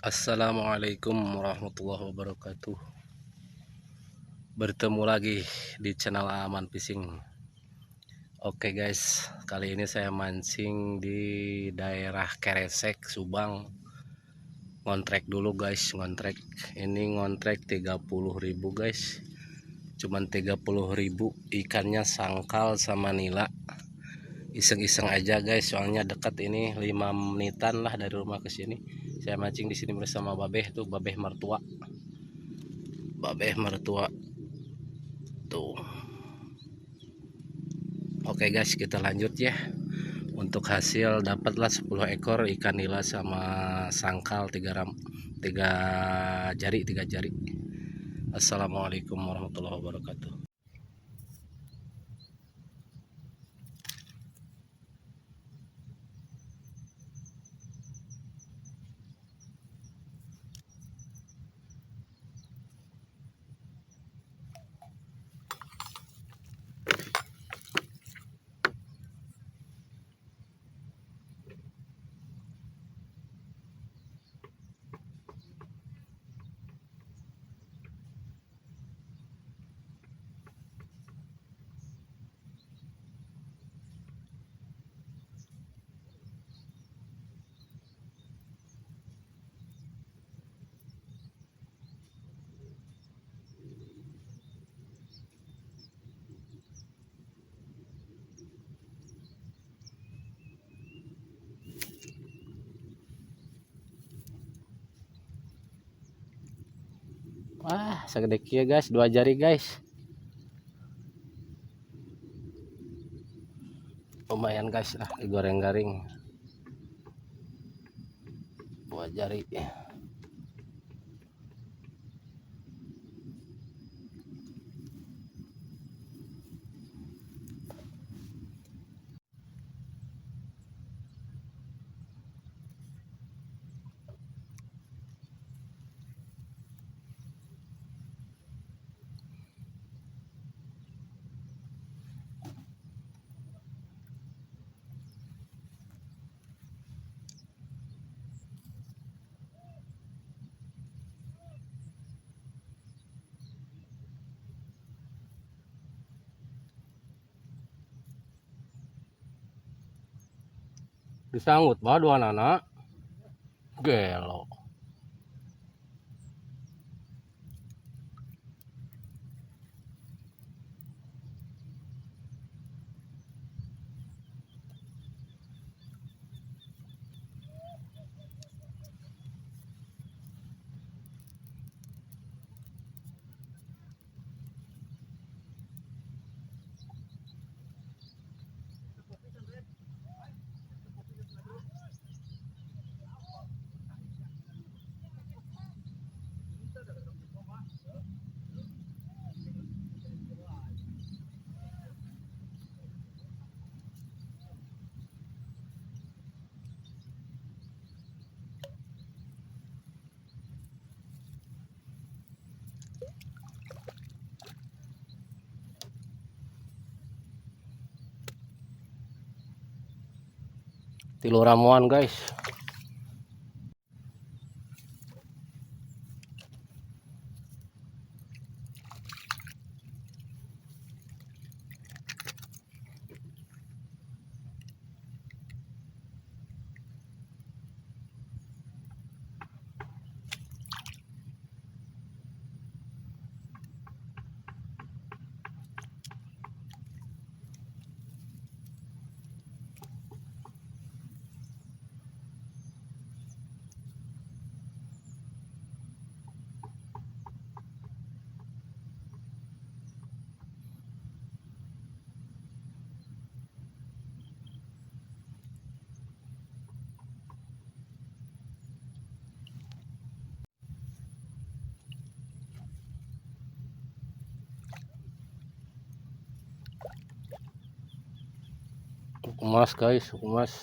Assalamualaikum warahmatullahi wabarakatuh. Bertemu lagi di channel Aman Fishing. Oke guys, kali ini saya mancing di daerah Keresek, Subang. Ngontrek dulu guys, ngontrek. Ini ngontrek 30.000 guys. Cuman 30.000, ikannya sangkal sama nila. Iseng-iseng aja guys, soalnya dekat ini 5 menitan lah dari rumah ke sini. Saya mancing di sini bersama babeh tuh, babeh mertua. Babeh mertua. Tuh. Oke guys, kita lanjut ya. Untuk hasil dapatlah 10 ekor ikan nila sama sangkal 3 jari. Assalamualaikum warahmatullahi wabarakatuh. Wah, segede kia guys, 2 jari guys. Lumayan guys lah, digoreng garing. 2 jari. Disanggut bah dua nana gelo. Tilu ramuan guys. Emas guys, emas.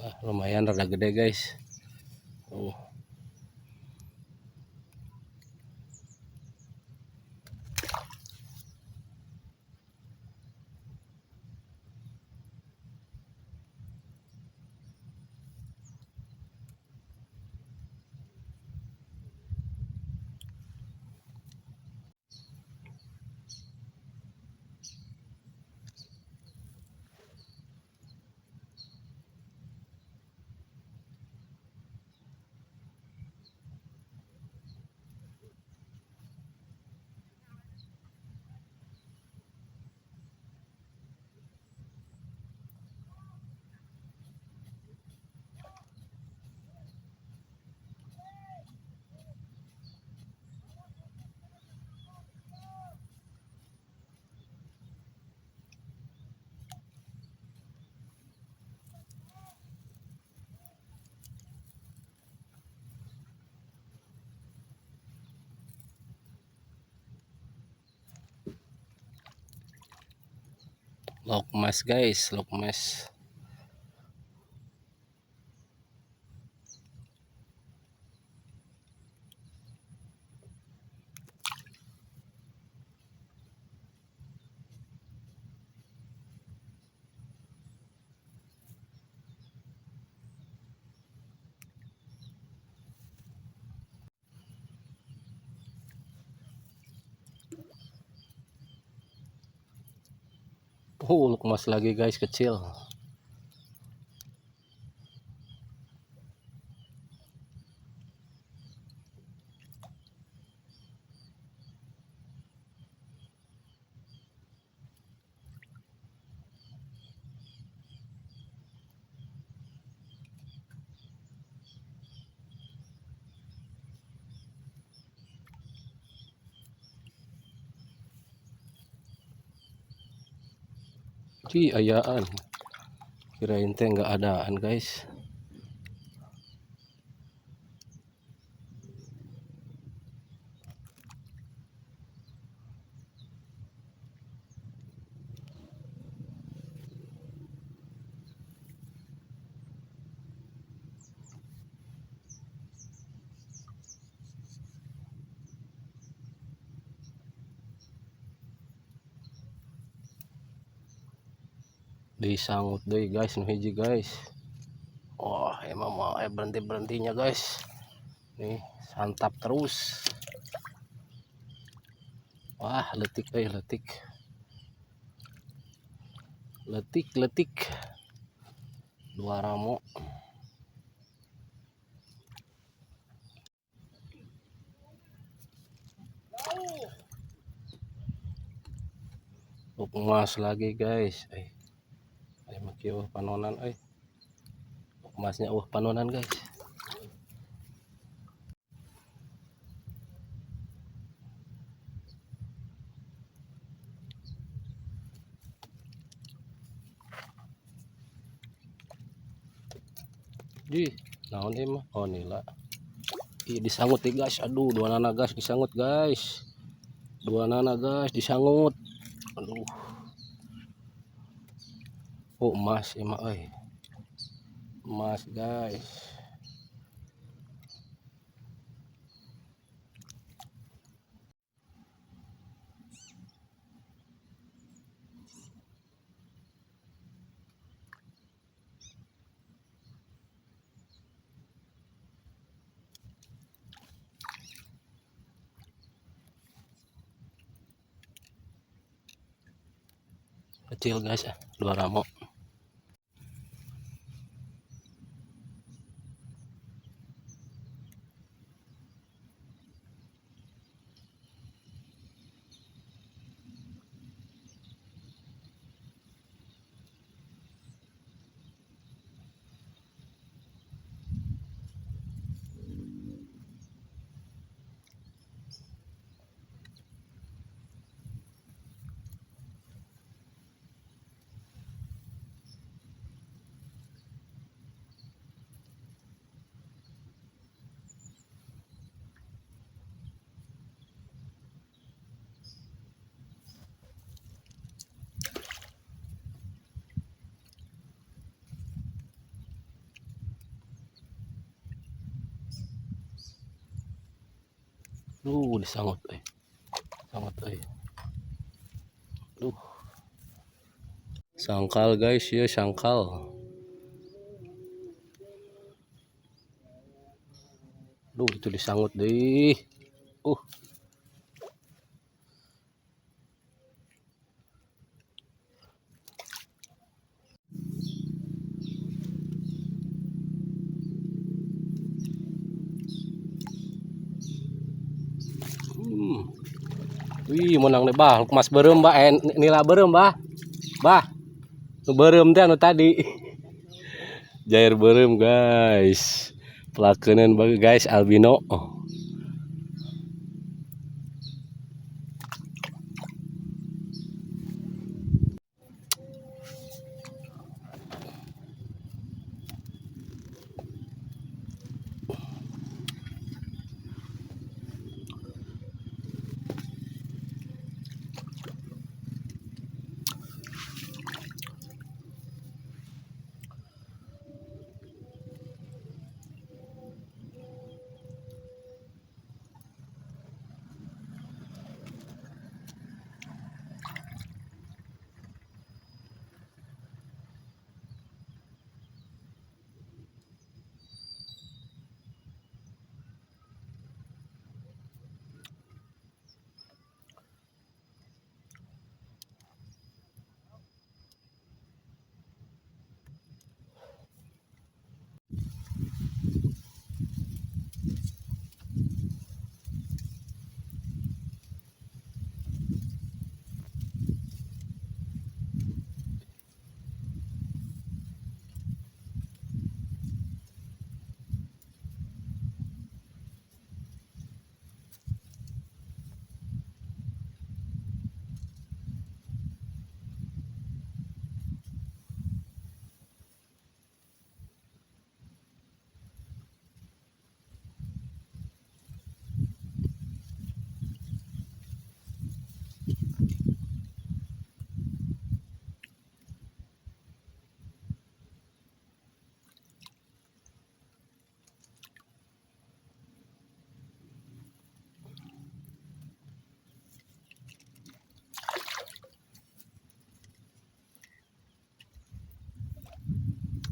Ah, lumayan rada gede guys. Oh. Lokmas guys, lokmas. Oh, lokmas lagi guys, kecil. Ci ayaan, kirain teh nggak adaan guys. Disangut deh guys, nu hiji guys. Wah, emang mau berhenti-berhentinya guys. Nih, santap terus. Wah, letik letik. Letik, letik. Dua ramo. Emas lagi guys. Maki eueuh panonan euy. Emasnya eueuh panonan guys. Di naon ieu mah? Oh nila. Ih disangut nih guys. Aduh, dua nana guys disangut guys. Dua nana guys disangut. Aduh. Oh emas emang euy. Emas guys. Kecil guys ya, dua ramo. Duh, disangut euy. Sangut euy. Duh. Sangkal guys, ya sangkal. Duh, itu disangut deh. Wih, menang deh bah, mas berem bah, nila berem bah, bah, nu berem teh anu tadi, jair berem guys, pelakenan bagi guys albino.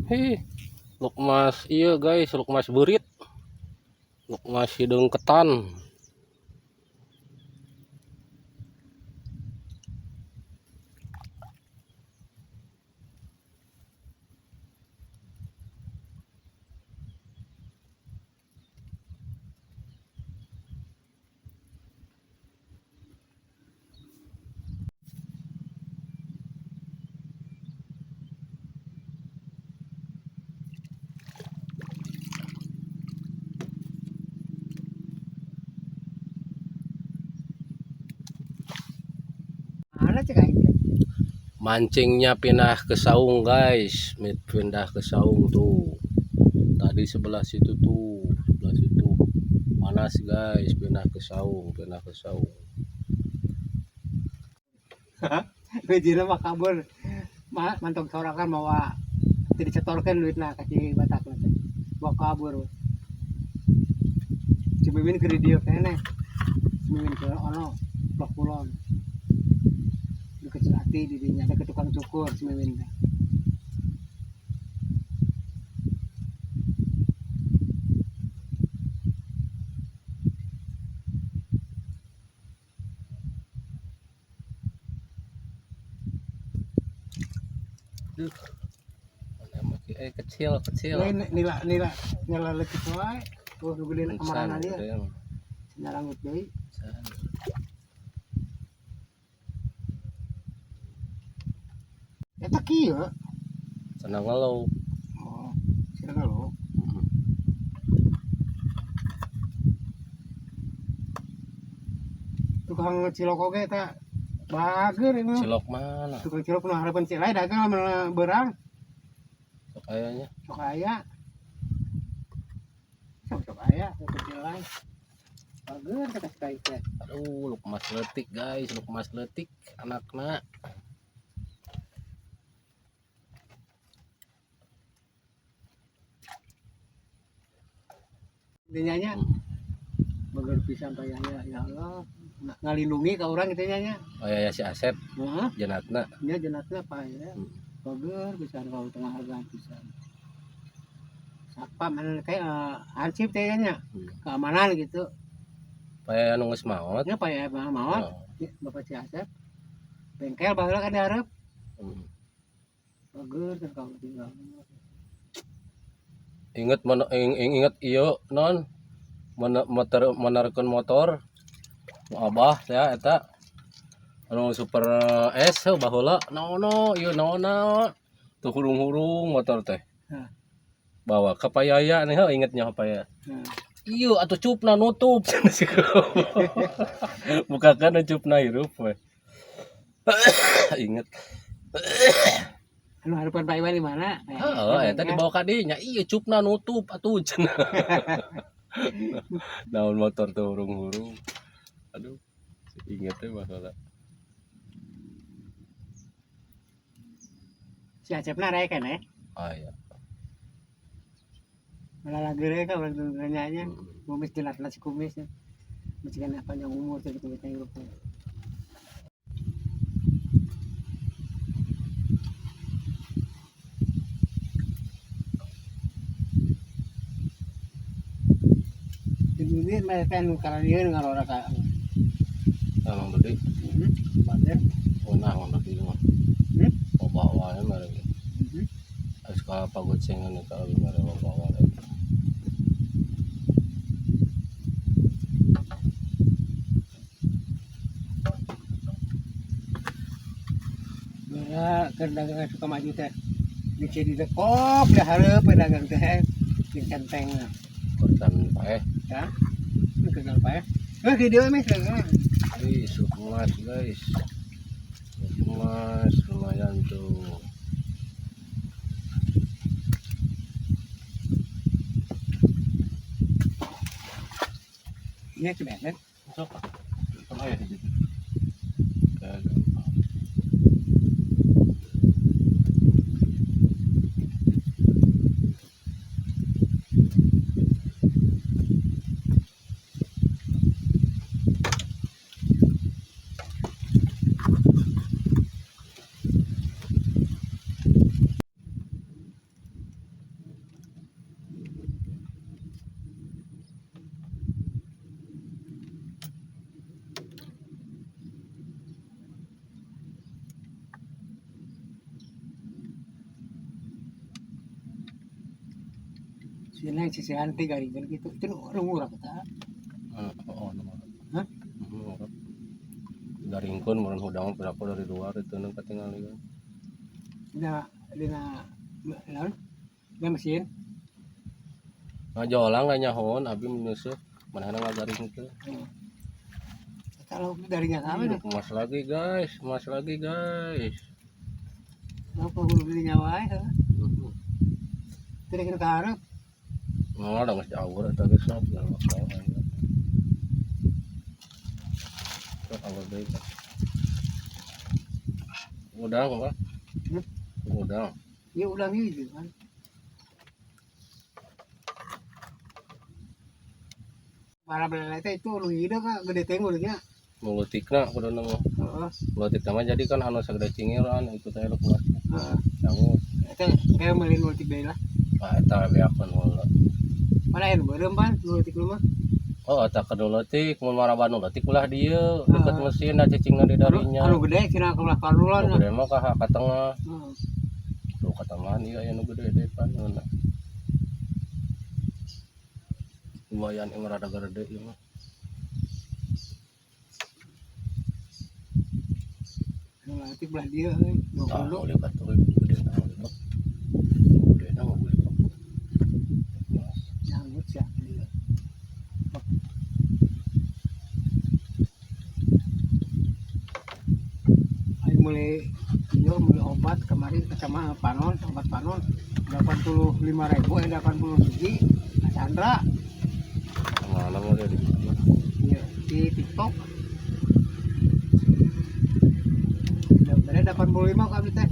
Hih, lukmas iya guys, lukmas burit, lukmas hidung ketan. Mancingnya pindah ke saung guys, pindah ke saung tuh. Tadi sebelah situ tuh, sebelah situ panas guys, pindah ke saung, pindah ke saung. Bijina mah kabur, mantog sorakan mawa tidak setorkan duitna kasih Batak nanti, bawa kabur. Cimiwin ke dia kene, cimiwin ke ono, blok kulon. Kecil hati dirinya ada ke tukang cukur Cimiwin. Duh, kecil kecil. Nila nila nila lekit wae. Tuh nungguin kemarahan dia. Nyarangut deui. Eta kieu. Senang ngeluh. Oh, senang ngeluh. Tukang cilok oge eta bager ini. Cilok mana? Tukang cilok nu harapan cilai dagang lamun berang. Sok ayanya. Sok aya. Sok aya tukang cilai. Bager kata si teh. Aduh, lukmas leutik guys, lukmas leutik anakna. Dinyanya bager Bager pisan Pak Yaya, ya Allah. Ngalindungi ka urang kitu nya. Oh ya, si Asep. Heeh. Jenatna. Nya jenatna Pak Yaya. Bager pisan ka tengah hargaan pisan. Satpam anu kayak hansip teh nya. Keamanan gitu. Pak Yaya nu geus maot. Nya Pak Yaya maot. Oh. Bapak si Asep. Bengkel baheula kan dihareup. Bager kan ka tinggal. Ingat mana ingat ieu non motor menerkeun motor abah ya eta anu super S heuh baheula naono ieu naonna tuh hurung-hurung motor teh. Bawa ka Pak Yaya nih heuh ingetnya Pak Yaya. Ieu atuh cupna nutup. Bukakan cupna hirup we. Inget. Anu harapan Pak Iwan di mana? Heeh, eta dibawa ka dinya. Ieu cupna nutup atuh cenah. Naon motor tuh hurung-hurung. Aduh, inget teh baheula. Si Acepna rek kan eh? Ah iya. Malah lagi rek urang teu nanya. Kumis jelas si kumis. Mesti kan panjang umur teh kumisnya hirup. Ini mereka nu kararieu ngarora ka. Emang Dodi. Bader. Nah, Mang Dodi mah. Loba wae mere. Geus ka pagocengan eta abi mere loba wae. Ya, keur dagangan suka maju teh. Di di dekop dah hareup dagang teh. Di centeng. Kurtan paeh. Ya. Keur paeh. Eh, di dieu meh dagangan. Wih, sup emas guys. Sup emas lumayan tuh. Ini sebenarnya. Sok. Sama ya di situ. Gampang. Sini sisi anti garing gitu. Itu nu murah kita. Oh, nomor. Hah? Murah. Garingkeun meureun hudang berapa dari luar itu nu katingali kan. Dina naon? Dina mesin. Ngajolang lah nyahoan abi menyusup manehna ngagaring teh. Kalau darinya kami nih. Emas lagi guys, emas lagi guys. Apa kudu beli nyawa ya? Tidak kena karep. Oh, udah geus jauh eta geus sok. Sok awal deui. Udang apa? Udang. Iya udang itu kan. Para belala teh itu nu hideung ka gede teh ngulingnya. Mulutikna kuduna mah. Heeh. Mulutikna mah jadi kan anu sagede cingiran itu teh lu kelas. Heeh. Dangus. Eta kayak meuli mulutik deui lah. Ah eta beakeun heula. Mana aya nu beureum pan mulutik lu mah. Oh, eta ka leutik mun maraban nu leutik ulah dieu deket mesin da cicingna di darinya. Anu gede cenah ka ulah kalulan. Nu gede mah ka tengah. Heeh. Tuh ka tengah ieu aya nu gede deui pan. Lumayan ieu rada gede ieu mah. Nu leutik belah dieu euy. Nu Tah, hulu. boleh batu gede na boleh. Gede na boleh. Janggut sia dieu. Ayo mulai ieu mulai obat kemarin sama panon, obat panon 85.000 80 biji. Sandra. Mana mau dia di mana? Iya, di TikTok. Dari 85 kami teh.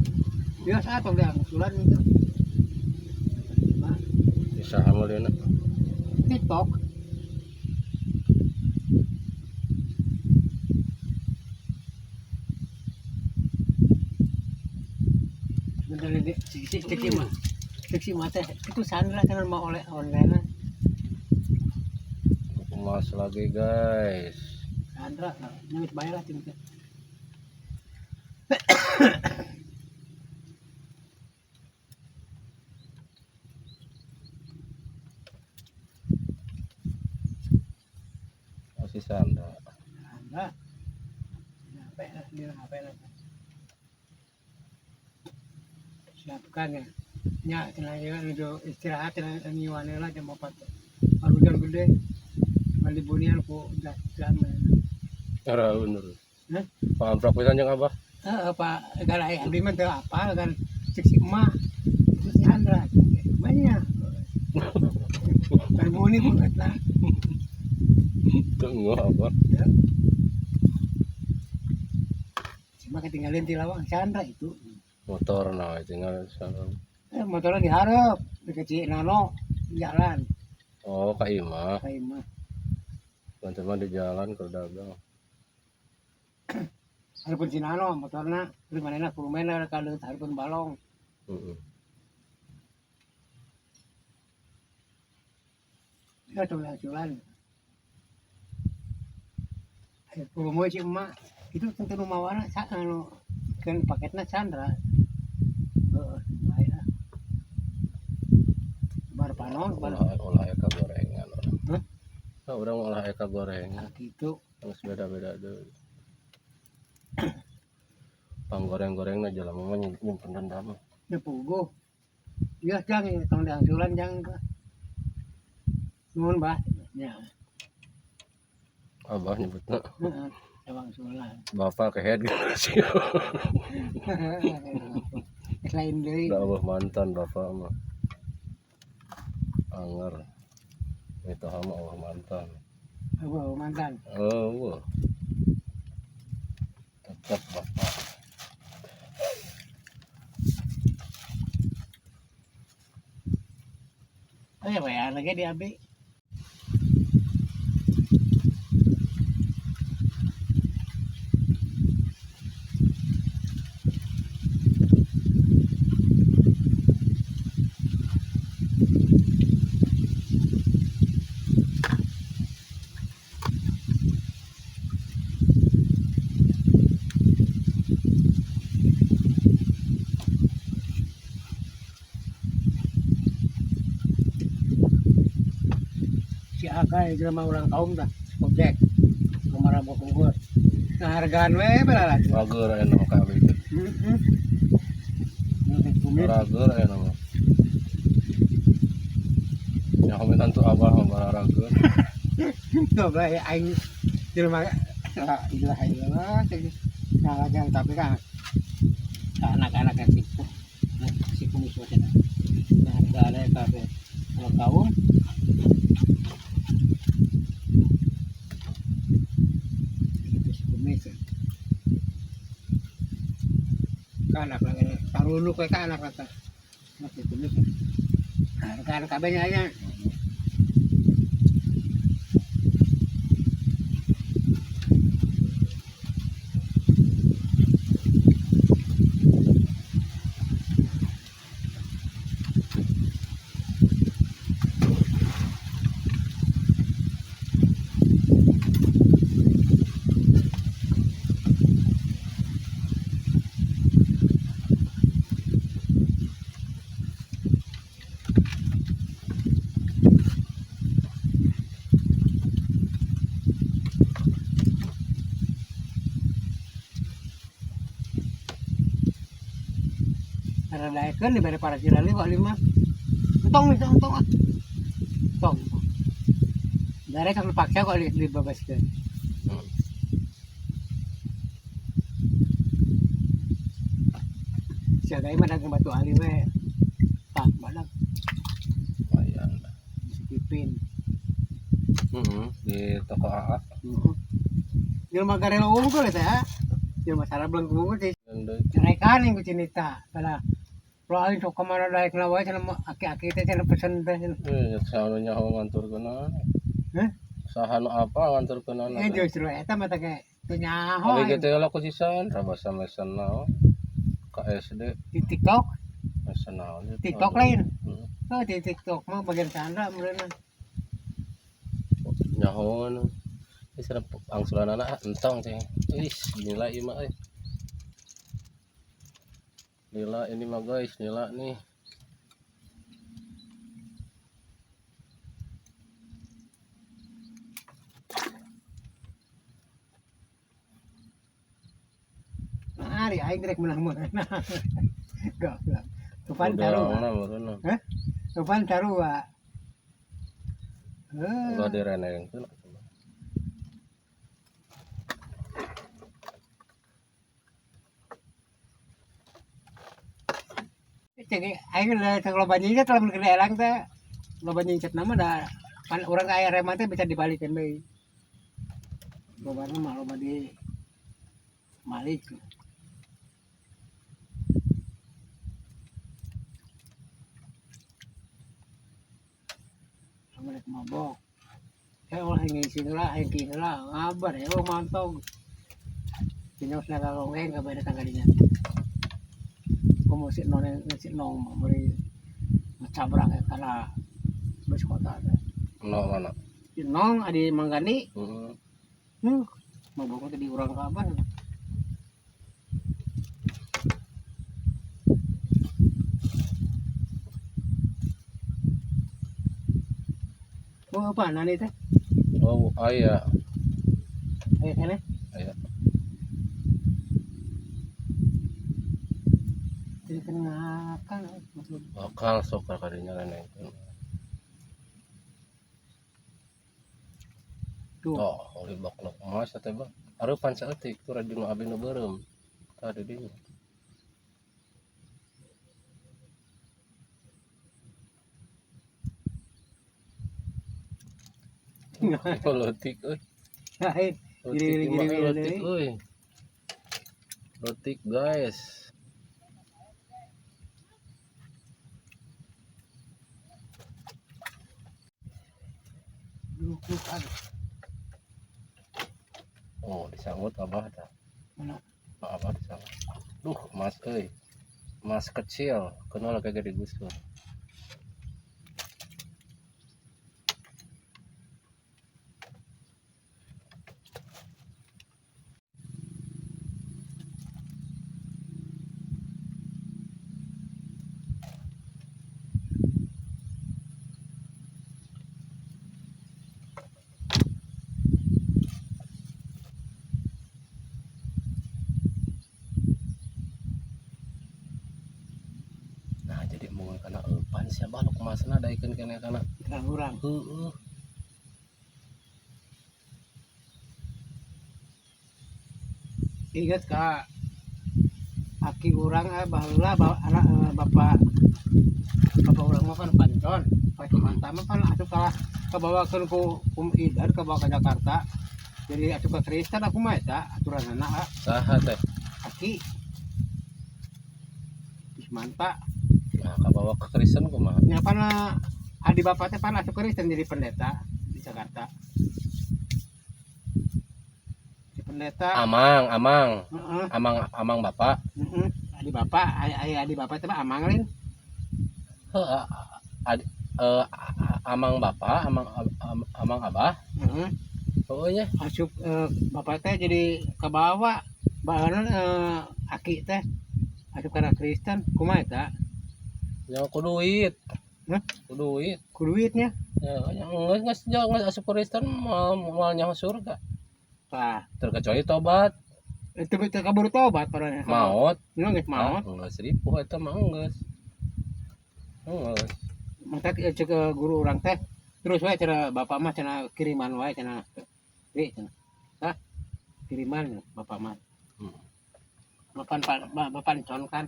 Biasa atau udah usulan itu. 85. Bisa sama dia nak. TikTok. Bentar ini cek mah. Cek mah teh itu Sandra kan mau oleh online. Emas lagi guys. Sandra nyamit bayar lah cing. Masih Sandra. Sandra. Apa ya dia apa ya? Siapkan ya. Nya cenah ieu nuju istirahat cenah nyiwane lah jam 4. Baru hujan gede. Mandi bunian ku jam. Ora bener. Hah? Pak Amprok pisan jeung Abah. Heeh, Pak, gara aya abdi mah teu apal kan cek si emak. Itu si Andra. Banyak. Kan buni ku eta. Teu ngeuh Abah. Ya. Si emak ketinggalan di lawang si Andra itu. Motor nah tinggal sana. Motornya diharap, dikecil nano di jalan. Oh, Kak Ima. Ka imah. Teman-teman di jalan ke dagang. Hareupeun si nano motorna, terus manehna kurumena ka leuit hareupeun balong. Heeh. Ya tuh culan. Kurumoy si emak itu tentu rumah warna sa anu kan paketna Chandra. Heeh, bae lah. Bar panon, bar Olah olah eka gorengan. Hah? Nah, urang olah eka gorengan. Nah, gitu. Geus beda-beda deui. Panggoreng-gorengna jelema mah nyimpen dendam. Ya puguh. Iya jang tong diangsulan jang. Nuhun bah. Ya, Abah nyebutna heeh. Angsulan. bapak kehead gitu sih. Lain deui. Udah abah mantan bapak mah. Anger. Itu mah abah mantan. Abah mantan. Oh, wah. Tetap bapak. Oh ya bayar lagi di AB. Si Akai jelema ulang tahun dah, objek. Kamara Bogor. Nah, hargaan we bala Rager aya nama ka abi teh. Heeh. Rager aya nama. Ya komentan tuh abah mah bararager. Tuh bae aing jelema la ilaha illallah. Nah, jangan tapi kan anak-anak yang siku. Si kumis wae. Nah, hargaan kabeh. Kalau kaum itu si kumis. Ka anak lagi tarulu kayak ka anak kata. Nah, si kumis. Hargaan kabehnya nya. Karena daekeun dibere para cirali kok lima. Entong entong entong ah. Tong. Dare kan paksa kok dibebaskeun. Siagai mah dagang batu ali we. Tah badag Lumayan. sikipin. Heeh, di toko AA. Heeh. Jelema garelo unggul eta ya. Jelema sarableng unggul teh. Dan deui. Cerekan yang ku cinita. Salah. Kalau aing sok kamana daek na wae cenah aki-aki teh cenah pesen teh cenah. Eh, saha nu nyaho nganturkeunana. Hah? Saha nu apa nganturkeunana. Eh justru eta mah teh teu nyaho. Abi gitu lah ku si Sandra basa mesen naon. Ka SD. Di TikTok. Asa naon itu? TikTok lain. Heeh. Oh, di TikTok mah bagian Sandra meureunna. Nyahoan. Geus serep angsulanana entong ceng. Ih, nila ieu mah euy. Nila ini mah guys, nila nih. Nah, ari aing rek menang-menang. Goblok. Tupan Udah sarua. mana meureunna. Hah? Tupan sarua. Heuh. Ulah direnengkeun. Cek aing lah cek loba nyingcat lamun kena elang teh. Loba nyingcat nama da pan urang aya reman teh bisa dibalikeun deui. Loba mah loba di malik. Mereka mabok. Eh ulah ngisi heula, aing ki heula, ngabar ya oh mantog. Dina geus nagalongeng kabeh datang ka dinya. Komo si nong si nong mah bari ngecabrang ya kana bus kota teh. No mana? Si nong adi Manggani, Heeh. Mabok teh di urang kabar. Oh apa nani teh? Oh, aya. Aya keneh. Aya. Jadi kena makan maksud. Bakal sok kadinya renengkeun. Tuh. Oh, oli baklok emas teh bang. Areupan saeutik tuh rajin nu abi nu beureum. Tah di dinya. Leutik euy. Lain. Leutik Gini, mah gini, gini, leutik gini. euy. Leutik guys. Duk, duk, aduh. Oh, disanggut abah tah. Mana? Oh, abah disanggut. Duh, emas euy. Emas kecil, kenal kagak digusur. Nah, jadi mun kana eupan siapa nu kumasna daekeun keneh kana. Kurang urang. Heeh. Ingat ka aki urang baheula anak bapak bapak urang mah kan pancon. Pas mantap mah kan asup kalah kabawakeun ku Um Idan kabawa ka Jakarta. Jadi asup ka Kristen aku mah eta aturanana Saha teh? Aki. Mantap. Nah, kabawa ke Kristen kumaha? Nya pan adi bapak teh pan asup Kristen jadi pendeta di Jakarta. Di pendeta. Amang, amang. Heeh. Amang, amang bapak. Heeh. Adi bapak, adi bapak teh amang lain. Heeh, adi amang bapak, amang amang abah. Heeh. Heeh nya. Asup bapak teh jadi kabawa baheula aki teh asup kana Kristen kumaha eta? Nya ku duit. Hah? Ku duit. Ku duitnya. Ya, geus geus geus asup Kristen moal nyaho surga. Tah. Terkecuali tobat. Itu teu kaburu tobat padahal. Maot. Nu geus maot. Ah, geus ripuh eta mah geus. Geus. Mata cek guru urang teh terus wae cenah bapak mah cenah kiriman wae cenah. Ri cenah. Hah? Kiriman bapak mah. Bapak bapak con kan.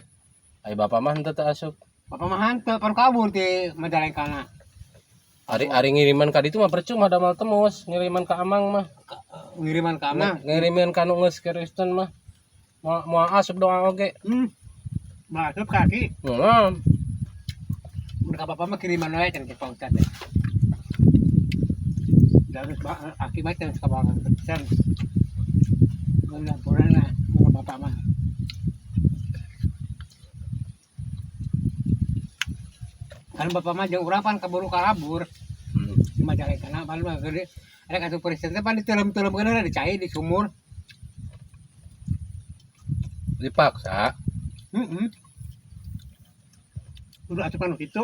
Ai bapak mah henteu teu asup. Bapak mah henteu pan kabur ti Majalengka. Ari ngiriman ka ditu mah percuma da mal temus, ngiriman ka amang mah. Ngiriman ka amang. Ngiriman ka nu geus Kristen mah. Moal asup doa oge. Masuk kaki. Heeh. Mun ka bapak mah kiriman wae cenah Pak Ustad teh. Da geus aki mah cenah kabawa Kristen. Mun laporan lah mun bapak mah. Kan bapak mah jeung urang pan kaburu karabur. Di Majalengka na pan mah gede. Rek asup Kristen teh pan diteulem-teulem keuna di cai di sumur. Dipaksa. Heeh. Udah asup anu kitu.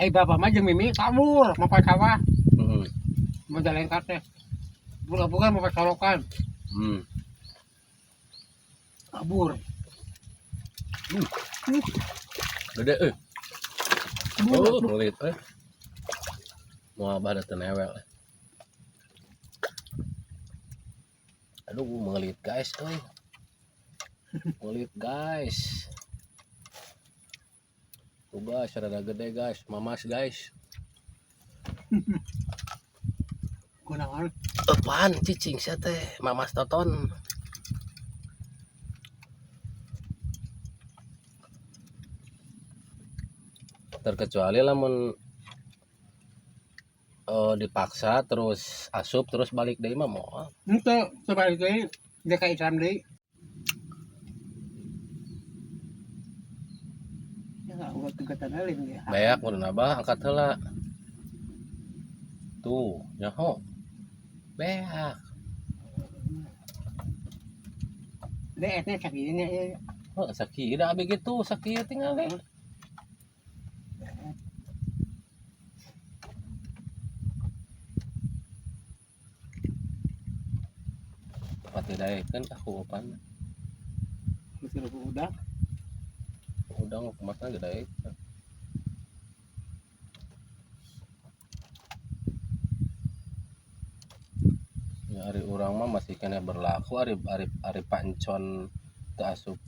Eh bapak mah jeung mimi kabur mapai sawah. Majalengka teh. Buka-buka mapai solokan. Kabur. Gede euy. Oh, ngelit euy. Mau abah da teu newel. Aduh, ngelit guys euy. Ngelit guys. Tuh guys, rada gede guys, mamas guys. Kunaon? Apaan cicing sia teh, mamas toton. Terkecuali lamun dipaksa terus asup terus balik deui mah moal. Henteu, sebalik deui dia ka Islam deui. Ya ulah tugatan alim dia. Beak mun abah angkat heula. Tuh, nyaho. Beak. Dia etnya sakieu nya ieu. Heuh, sakieu da abi gitu, sakieu tingali. Pati daekeun ah ku opan. Mesti ku udang. Udang kumaha ge daekeun. Ya ari urang mah masih kena berlaku ari ari ari pancon teu asup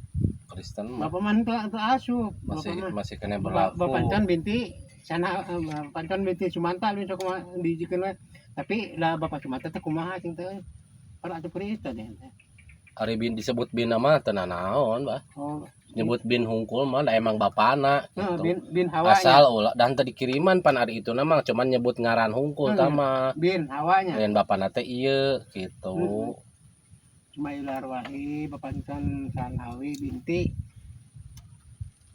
Kristen mah. Bapak mah teu asup. Masih Bapak mah. masih kena berlaku. Bapak Pancon binti sana Pancon binti Sumanta lu sok kumaha dijikeun we. Tapi lah Bapak Sumanta teh kumaha cing teh. Pan atuh Kristen ya. Ari bin disebut bin mah teu nanaon, bah. Oh, Nyebut bin hungkul mah da emang bapana heeh, gitu. bin Hawa Asal ulah dan teu dikiriman pan ari itu mah cuman nyebut ngaran hungkul tah mah. Bin Hawanya. Lain bapana teh ieu gitu. Cuma ilarwahi Bapak Pancon Sanhawi binti.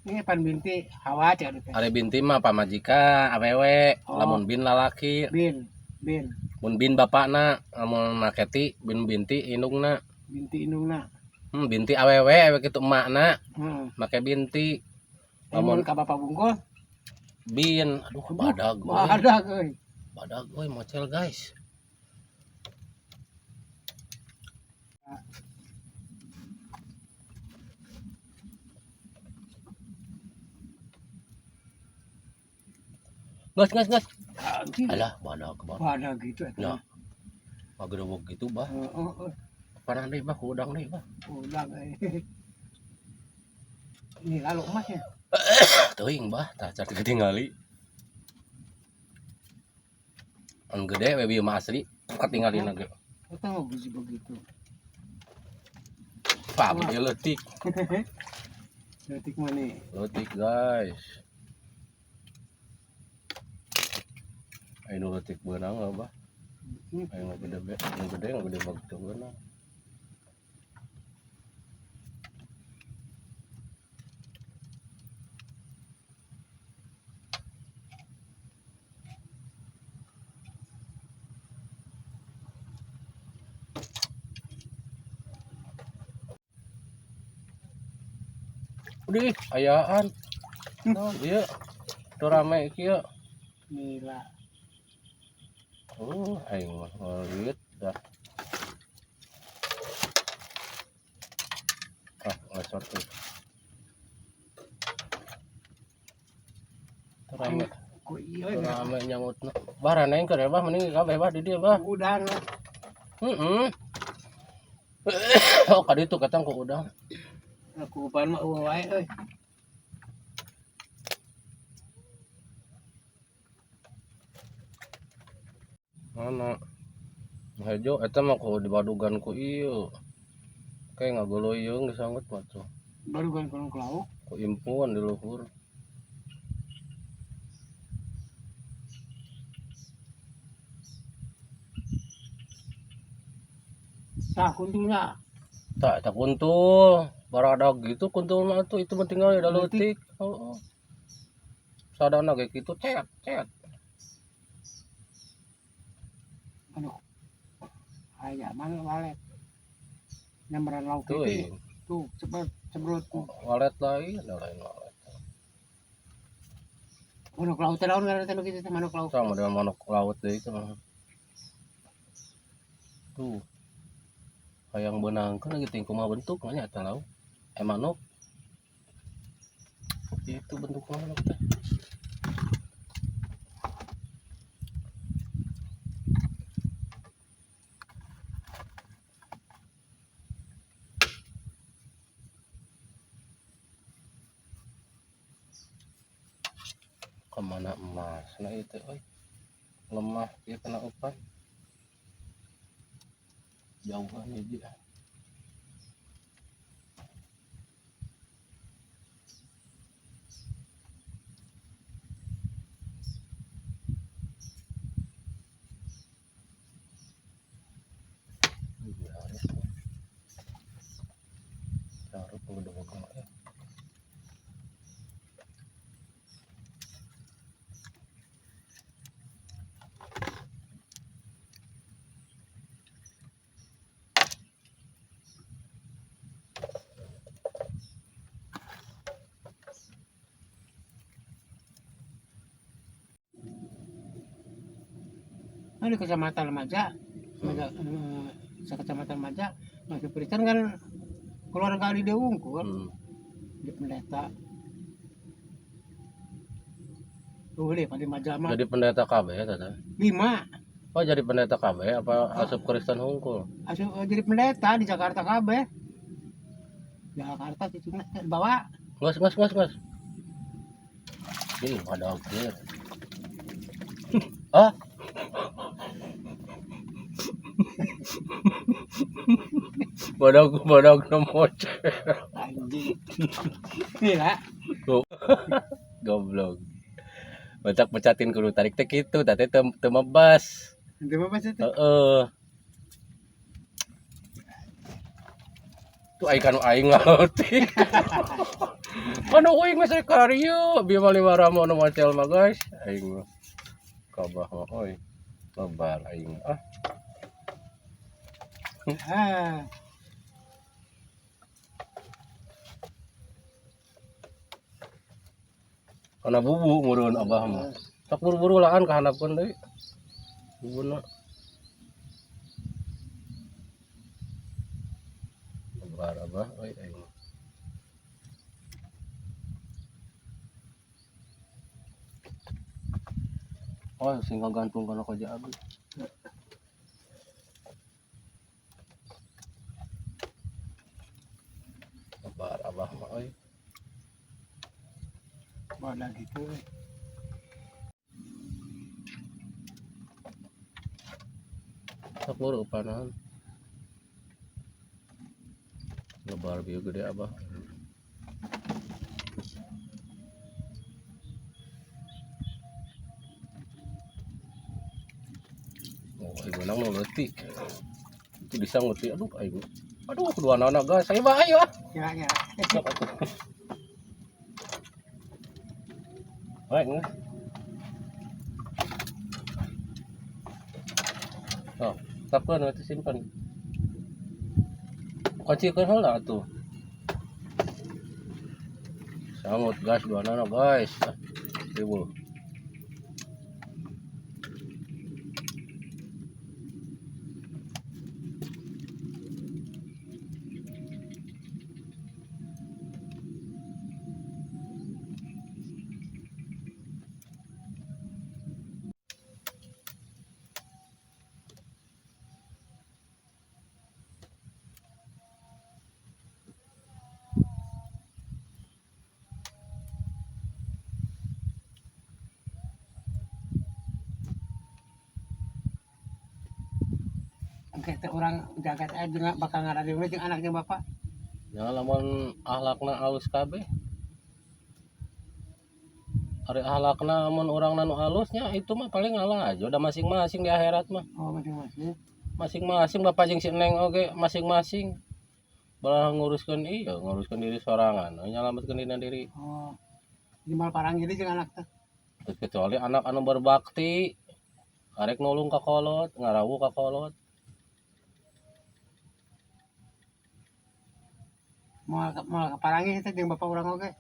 Ini pan binti Hawa cek teh. Ari binti mah pamajikan awewe, Oh. lamun bin lalaki, Bin bin mun bin bapana, lamun maketi bin binti indungna. binti indungna. Binti awewe awewe kitu emakna Heeh. make binti. Lamun Lamun ka Bapak Bungkul bin, aduh badag euy. badag euy. Badag euy mocel guys. Gas gas gas. Alah, badag bah. Badag gitu eta. Ya. Pagereweg gitu bah. Heeh, Parah deui bah, ku udang deui bah. udang euy. Ini lalu emasnya. Teuing bah, tah car ketingali. Anu gede we bieu mah asli, katingalina ge. Eta mah biji begitu. Pak, gede leutik. Leutik mana? Leutik guys. Ayo nu leutik beunang lah bah. Ayo nu gede be, nu gede nu gede begitu beunang. Udah, ayaan. Naon ieu? Teu rame kieu. Nila. Oh, aing mah ngelit dah. Ah, ngesot euy. Teu rame, Ku ieu teu rame nyangutna. Bah raneng keur bah mending kabeh bah di dieu bah. Udang lah. Heeh. Oh, ka ditu katang ku udang. Aku upan mah eueuh wae euy. Mana? Hejo eta mah ku dibadugan ku ieu. Kayak ngagoloyeung disanggut mah tuh. Baru kan kurang ke lauk. Ku impuan di luhur. Tah kuntulna. Tak, tak kuntul. Baradag gitu kuntul mah tuh itu mah tinggal da leutik. Heeh. Sadana ge kitu cet cet. Aduh. Aya mana walet. Nyamperan lauk Tuh, itu. Tuh, cepet cebrut. Walet lain, ada lain walet. Manuk laut teh laun ngaranna teh nu kitu teh manuk laut. Sama dengan manuk laut deh itu mah. Tuh. Hayang beunangkeun lagi ting kumaha bentuk nya eta lauk. Eh manuk. Itu bentuk manuk teh. Kemana emas nah itu oi lemah dia kena umpan jauhan hiji. Harus udah ya. Nah, di Kecamatan Maja, Maja Kecamatan Maja, masuk Kristen kan keluarga di Dewungkul, di pendeta. Tuh deh, pada Maja mah. Jadi pendeta KB ya, Tata? 5. Oh, jadi pendeta KB apa asup Kristen hungkul? Asup jadi pendeta di Jakarta KB. Jakarta cucunya bawa. Ngas ngas ngas ngas. Ini ada akhir. Ah. Badag badag nomor. Anjing. Gila. Goblok. Batak pecatin kudu tarik teh kitu, teh teu mebas. Teu mebas itu. Heeh. Tuh aing kanu aing ngarti. Kanu aing mah saya karyo, bieu mah lima ramo nu macel mah guys. Aing mah kabah mah euy. Lebar aing ah. Ah. Kana bubu meureun abah mah. Sok buru-buru laan ka handapkeun deui. Bubuna. Lebar abah euy aing. Oh, sing gantung kana koja abdi. Lebar abah mah euy. Wadah gitu. Sok buru panahan. Lebar bieu gede abah. Oh, ieu menang nu leutik. Itu disanggut aduh aing. Aduh, kedua anak guys. Ayo bah, ayo ah. Ya, ya. Sok atuh. Baik, nggak? Oh, kapan waktu simpan? Kuncikeun heula atuh. Sangut guys, dua anak guys. Ribu. Oke, teh orang jagat aja bakal ngarani we jeung anaknya bapak. Jangan lamun akhlakna alus kabeh. Ari akhlakna lamun urang nu alusnya itu mah paling ngalah aja udah masing-masing di akhirat mah. Oh, masing-masing. Masing-masing bapak jeung si Neng oge masing-masing. Balah nguruskeun ieu, nguruskeun diri sorangan, nyalametkeun dina diri. Oh. Di mal parang jadi jeung anak teh. Kecuali anak anu berbakti arek nulung ka kolot, ngarawu ka kolot. Moal moal kaparangi teh jeung bapak urang oge.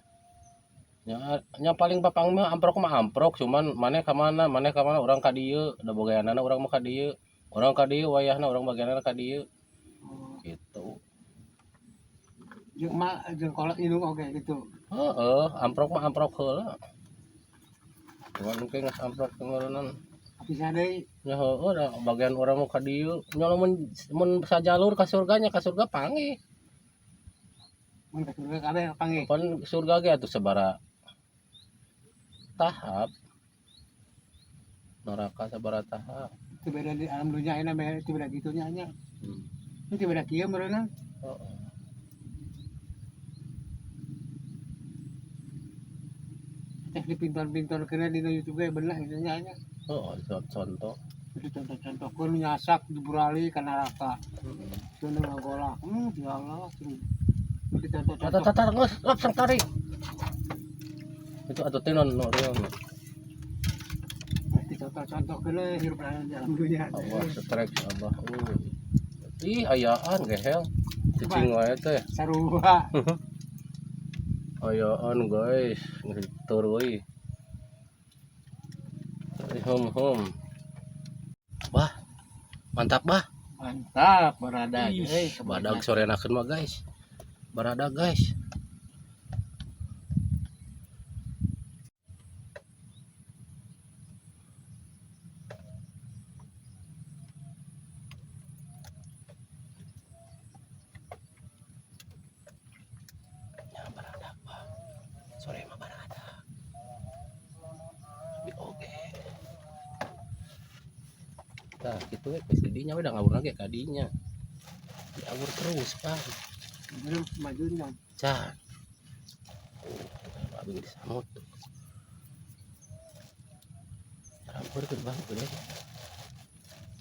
Nya, nya paling papang mah amprok cuman maneh ka mana, maneh ka mana, urang ka dieu, da bogaanana urang mah ka dieu. Urang ka dieu wayahna urang bagianana ka dieu. Oh. Gitu. Jeung emak jeung kolot indung oge gitu. Heeh, amprok mah amprok heula. Cuman engke geus amprok teh meureunnan. Bisa deui. Nya heueuh da bagian urang mah ka dieu. Nya lamun mun sajalur ka surga nya ka surga panggih. Mun ka surga kabeh panggih. Pan surga ge atuh sabaraha tahap. Neraka sabaraha tahap. Itu beda di alam dunia ini beda itu beda gitunya nya. Itu beda kieu meureunna. Heeh. Teh di pinton-pinton kena di YouTube ge bener gitu nya nya. Heeh, contoh. Itu contoh-contoh nyasak diburali ka neraka. Heeh. Nu ngagolak. Ya Allah. Itu contoh-contoh. Tata tata geus, langsung tarik. Itu atuh teh non non. Itu contoh-contoh kena hirup dalam dunia. Allah strike Allah. Ih, ayaan gehel. Cicing wae teh. Sarua. Ayaan guys, ngeutur euy. Hum hum. Bah. Mantap bah. Mantap baradag euy. Badag sorenakeun mah guys. Baradag guys. Ya baradag bah. Sore mah baradag. Tapi oke. Tah kitu we geus didinya we da ngawur ge ka dinya. Diawur terus, Pak. Belum majunya. Can. Abi disamut. Campurkeun Bang gede.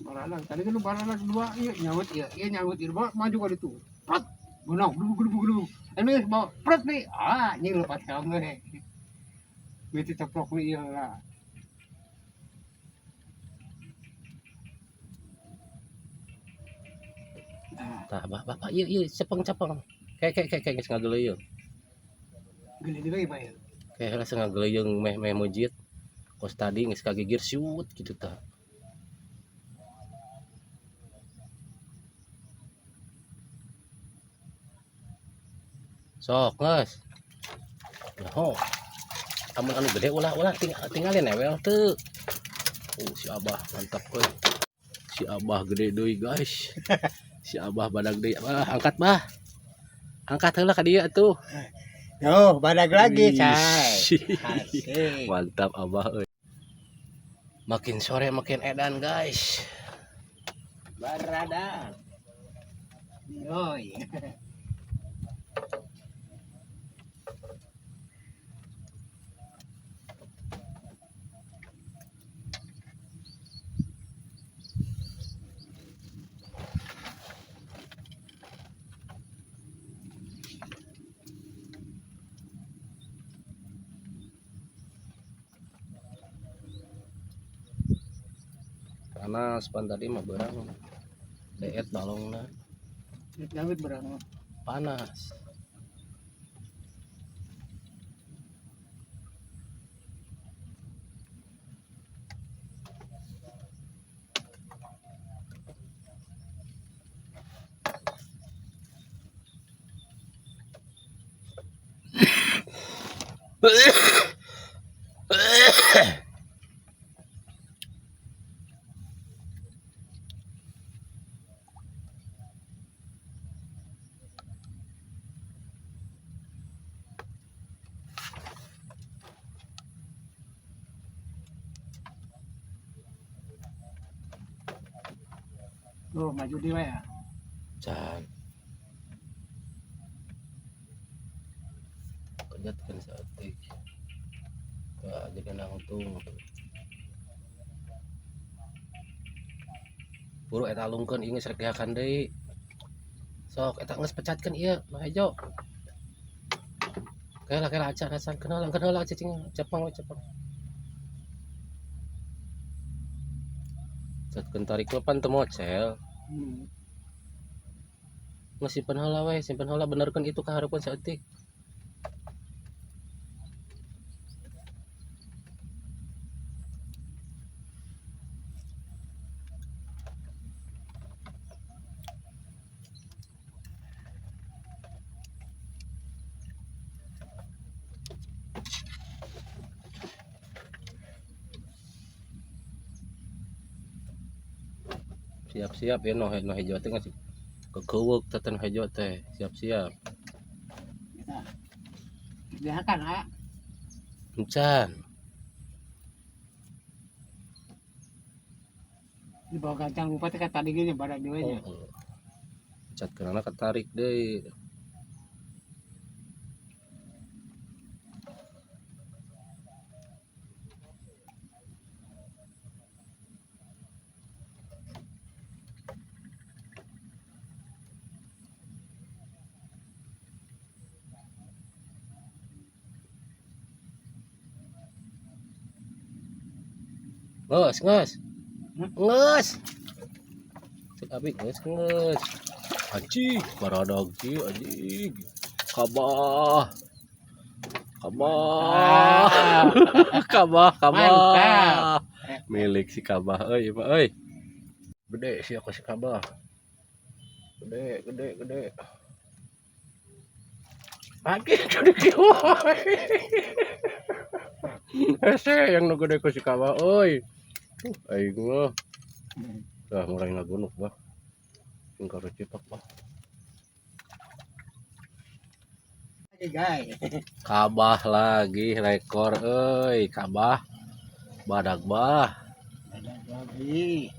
Baradag tadi kan baradag dua ieu nyaut ieu, ieu nyaut ieu bawa maju ka ditu. Pret. Gunung glubuk glubuk glubuk. Ini bawa pret nih. Ah, ini lepas kamu nih. Miti ceplok nih ieu lah. Tah, bah, bapak ieu ieu cepeng-cepeng. Kayak kayak kayak geus ngageleuyeung. Gede deui Pak ya. Kayak rasa ngageleuyeung meh meh mujid. Kos tadi geus kagigir siut gitu tah. Sok geus. Nyaho. Amun anu gede ulah ulah tinggalin ewel teu. Si Abah mantap euy. Si Abah gede deui guys. Si Abah badag deui. Abah angkat bah. Angkat heula ka dieu atuh. Yo, badag lagi, cai. Asik. Mantap Abah euy. Makin sore makin edan guys. Baradag. Yoi. Panas pan tadi mah berang. Deet balongna. Nyawit berang. Panas. Oh, maju di ya. Can. Kejatkan saeutik. Tah jadi nangtung. Buru eta alungkeun ieu geus rek dihakan deui. Sok eta geus pecatkeun ieu mah hejo. Kela kela acan acan kenalan kenalan cicing cepeng we cepeng. Catkeun tarik mah pan teu mocel. Nggak simpen heula we, simpen heula benerkeun itu ka hareupeun saeutik. Siap-siap ya no no hejo teh ngasih kekeuweuk teh no hejo teh siap-siap. Biarkan ah. Encan. Di bawah gancang lupa teh tadi gini badak deui nya. Oh. Cat kenana ketarik deui. Nges, nges. Nges. Cek abi nges, nges. Anjing, baradag ki anjing. Kabah. Kabah. Kabah, kabah. Mantap. Milik si Kabah euy, mah euy. Gede sih aku si Kabah. Gede, gede, gede. Anjing, gede kieu. Hese yang nu gede ku si Kabah euy. Aing mah. Dah mulai ngagunuk bah. Sing cipak bah. Kabah lagi rekor euy, Kabah. Badak bah. Badak lagi.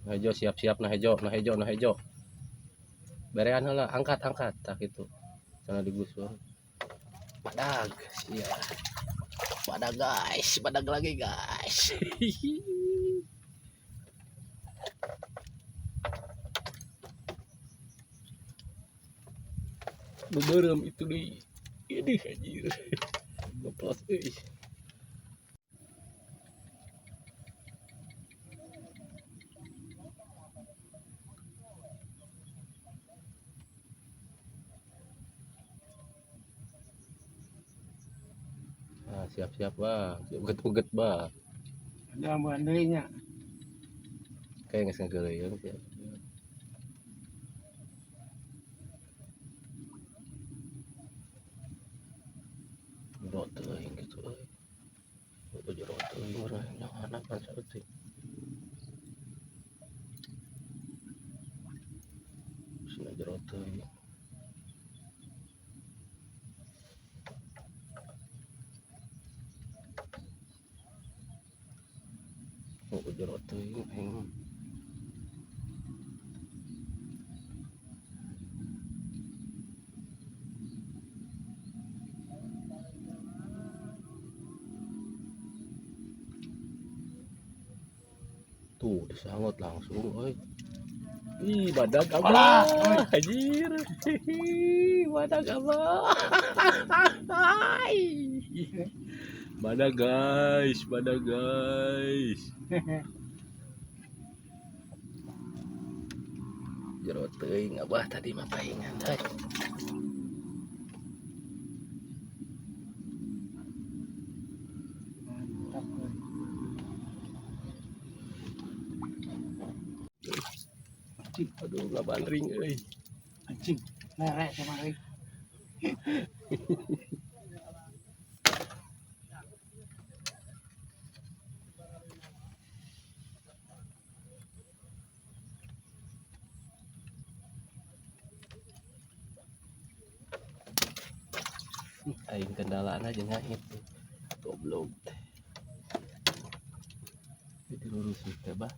Nah hejo siap-siap nah hejo, nah hejo, nah hejo. Berean heula, angkat angkat tah kitu. Sana digusur. Badag, sia. Badag guys, badag lagi guys. Beberem itu di ini anjir. Ngeplos euy. Nah, siap-siap bah, uget-uget bah. Ada ambulan deui nya. Kayak geus ngageuleuyeuh siap. Jero teuing kitu euy. Oh, jero teuing urang nyawana pan saeutik. Sina jero teuing. Oh, jero teuing aing mah. Tuh, disangot langsung euy. Ih, badak abah. Anjir. Badak abah. Badak guys, badak guys. Jero teuing abah tadi mah paingan euy. Mantap euy. Anjing, Aduh, ngabandring euy. anjing. Lerek sama euy. Aing kendalaan aja ngait tuh. Goblok teh. Jadi lurus teh bah.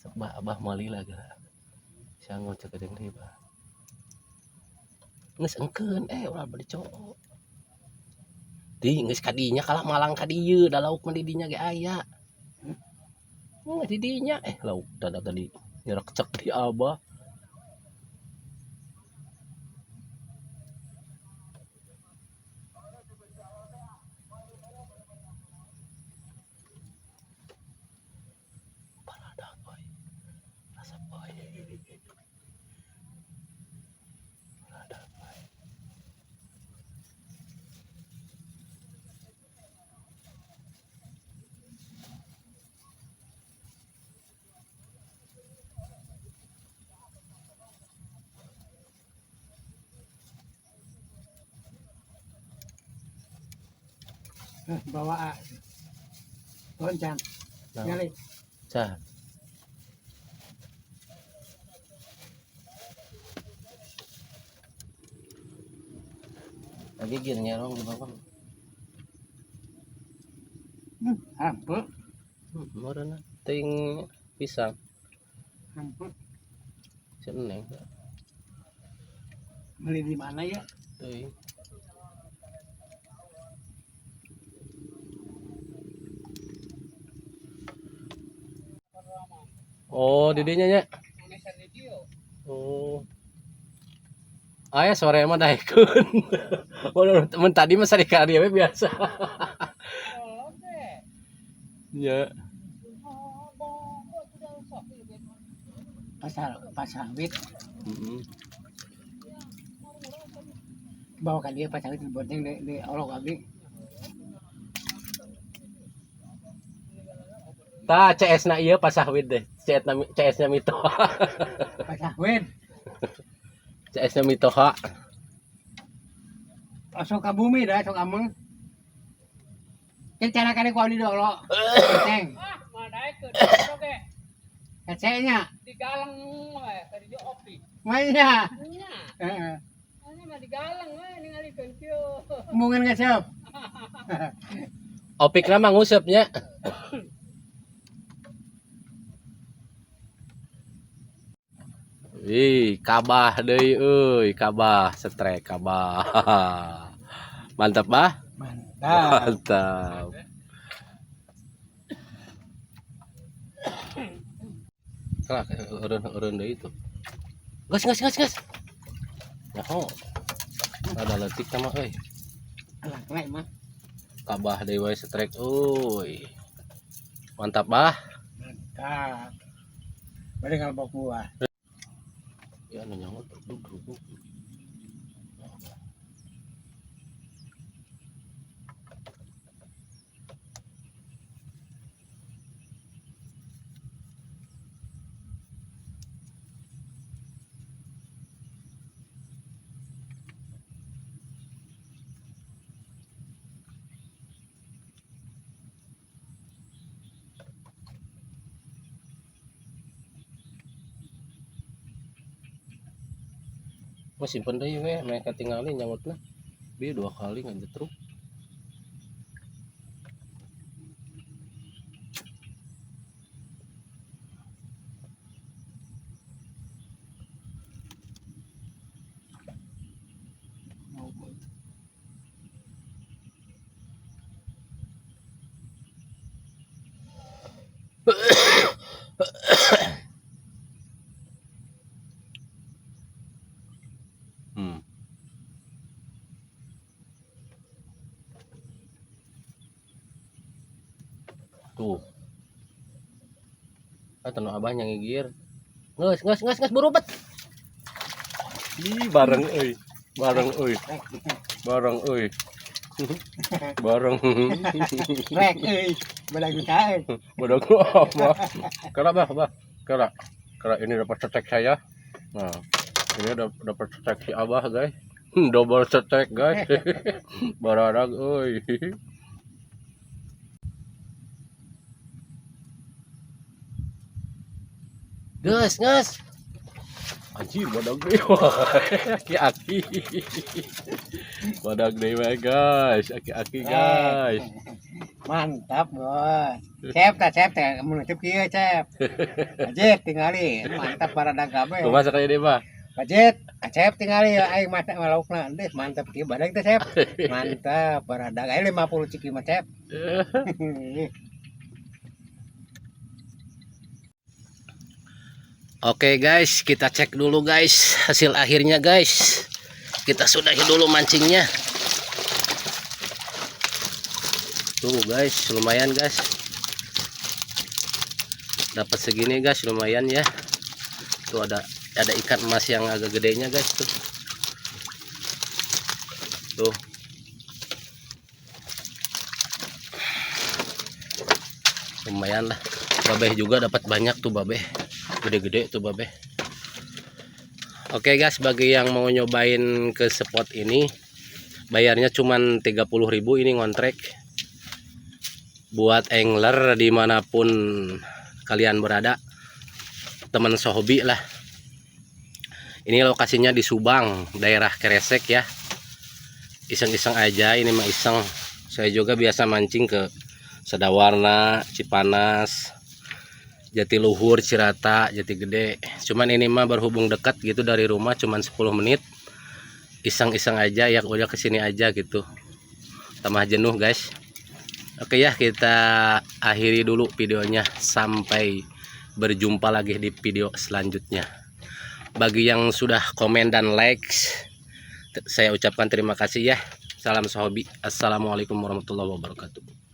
Sok bah abah meuli lah geura. Sango cek geudeung deui bah. Geus engkeun ulah bade cowok. Di geus ka dinya kalah malang ka dieu da lauk mah di dinya ge aya. Geus di dinya lauk tada tadi nyerekcek di abah. Bawa gonjang. Nyali. Cah. Lagi gearnya dong di bawah. Hampir. Murah ting pisang. Hampir. Seneng. Beli di mana ya? Tuh. Oh, didinya nya. Oh. Aya sore mah daekeun. Waduh, temen tadi mah sari ka dieu we biasa. Ya. Pasar pasawit. Heeh. Bawa ka dia pasawit bonceng di olok abdi. Tah CS na ieu pasahwid deh. CS na CS nya mitoha. Pasawit. CS nya mitoha. Osok ka bumi dah sok ameng. Kan cara kali ku abdi di olok. Bonceng. Ah, madaikeun oge. Kacenya. Digalang we tadi di opi. Mainnya. Nya, Heeh. nya mah digalang we ningalikeun kieu. Mungkin ngesep. Opikna mah nguseup nya. Wih, kabah deui euy, kabah setrek kabah. Mantap, Bah? Mantap. Mantap. Kelak eureun-eureun deui itu. Gas gas gas gas. Nyaho. Ada leutik tah mah euy. Alah, kena mah. Kabah deui wae setrek euy. Mantap, Bah. Mantap. Bari ngalbok buah. Ya nu nyaho duduk duduk. Mah simpen deui we, mereka tinggalin nyangutna. Bi dua kali ngajetruk. Hmm. Tuh. Ah, tenang abah yang ngigir. Nges, nges, nges, nges, buru bet. Ih, bareng euy. Bareng euy. Bareng euy. Bareng. Rek euy. Badag kita euy. Bodoh apa? Kera bah, bah. Kera. Kera ini dapat setek saya. Nah, ini dapat setek si Abah, guys. Double setek, guys. Baradag euy. Gas, gas. Anjir, badag deui. Aki-aki. Badag deui we, guys. Aki-aki, guys. Mantap, Bos. Cep tah, cep teh mun cep kieu, cep. Ajet tingali, mantap baradag kabeh. Kumaha sakali deui, Bah? Ajet, acep tingali aing mah laukna deh mantap kieu badag teh, cep. Mantap baradag aing 50 ciki mah, cep. Oke guys, kita cek dulu guys hasil akhirnya guys. Kita sudahi dulu mancingnya. Tuh guys, lumayan guys. Dapat segini guys, lumayan ya. Tuh ada ikan emas yang agak gedenya guys tuh. Tuh. Lumayan lah. Babeh juga dapat banyak tuh babeh. Gede-gede tuh babeh. Oke guys, bagi yang mau nyobain ke spot ini, bayarnya cuman 30.000 ini ngontrek. Buat angler dimanapun kalian berada, teman sehobi lah. Ini lokasinya di Subang, daerah Keresek ya. Iseng-iseng aja, ini mah iseng. Saya juga biasa mancing ke Sadawarna, Cipanas, Jatiluhur, Cirata, Jati Gede. Cuman ini mah berhubung dekat gitu dari rumah, cuman 10 menit. Iseng-iseng aja ya, udah kesini aja gitu. Tambah jenuh guys. Oke ya, kita akhiri dulu videonya. Sampai berjumpa lagi di video selanjutnya. Bagi yang sudah komen dan like, saya ucapkan terima kasih ya. Salam sehobi. Assalamualaikum warahmatullahi wabarakatuh.